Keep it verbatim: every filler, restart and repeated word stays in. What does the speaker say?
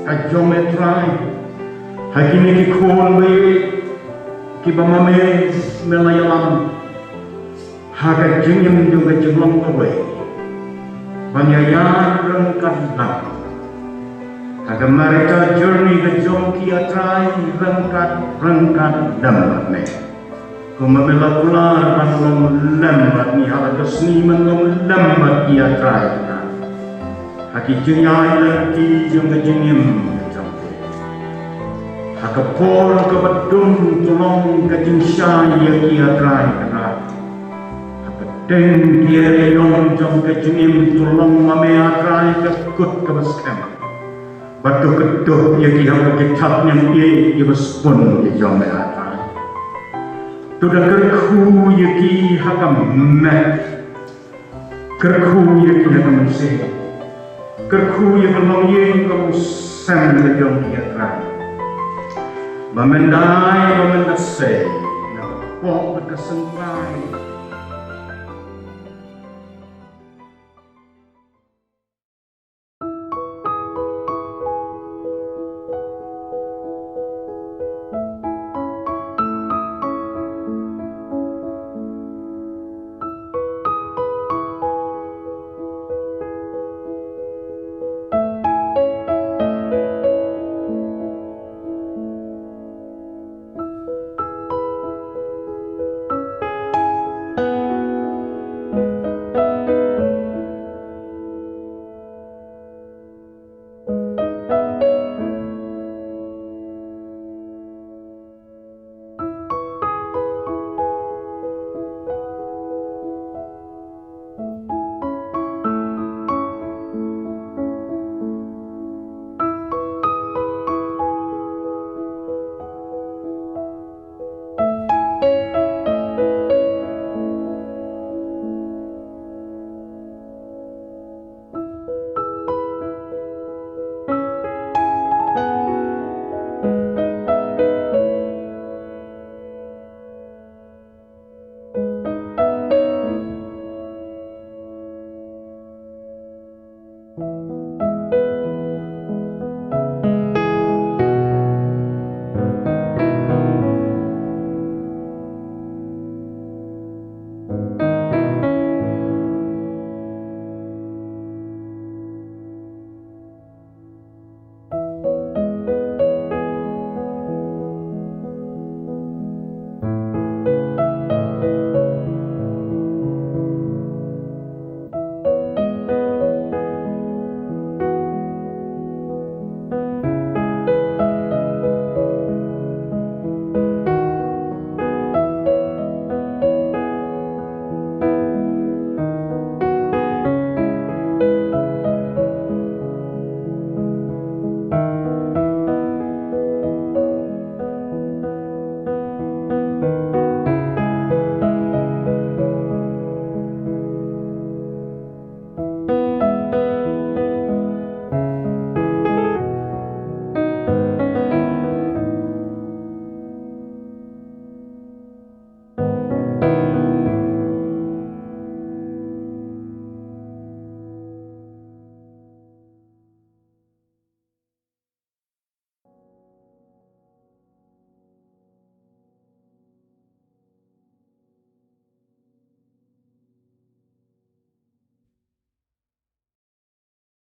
ka jong me Trai ha kine ki khun ba ïeit kiba ma me me la ïalam ha ka jingim jong ka jinglong kawei ban ïaïaid ryngkat lang ha ka marital journey ka jong ki, A Trai, ryngkat ryngkat lem bad me. Kumba me la kular ban long lem bad ngi ha la ka sngi, men long lem bad ki, A Trai, ha ki jingïaid lynti jong ka jingim jong ki. Ha ka por kaba dum to long ka jingshai ïa ki, A Trai Kynrad. Ha ka teng ki ïa long jong ka jingim to long ma me, A Trai, ka kut kaba skhem. Bad to kyntu ïa ki ha ka kitab niam ïa kiba spun ïa jong me, A Trai. To da kyrkhu ïa ki ha ka met. Kyrkhu ïa ki ha ka mynsiem. Kyrkhu ïa ka longïing ka longsem ka jong ki, A Trai. Ba men dei, ba men da sei na ka pop bad ka sengkai.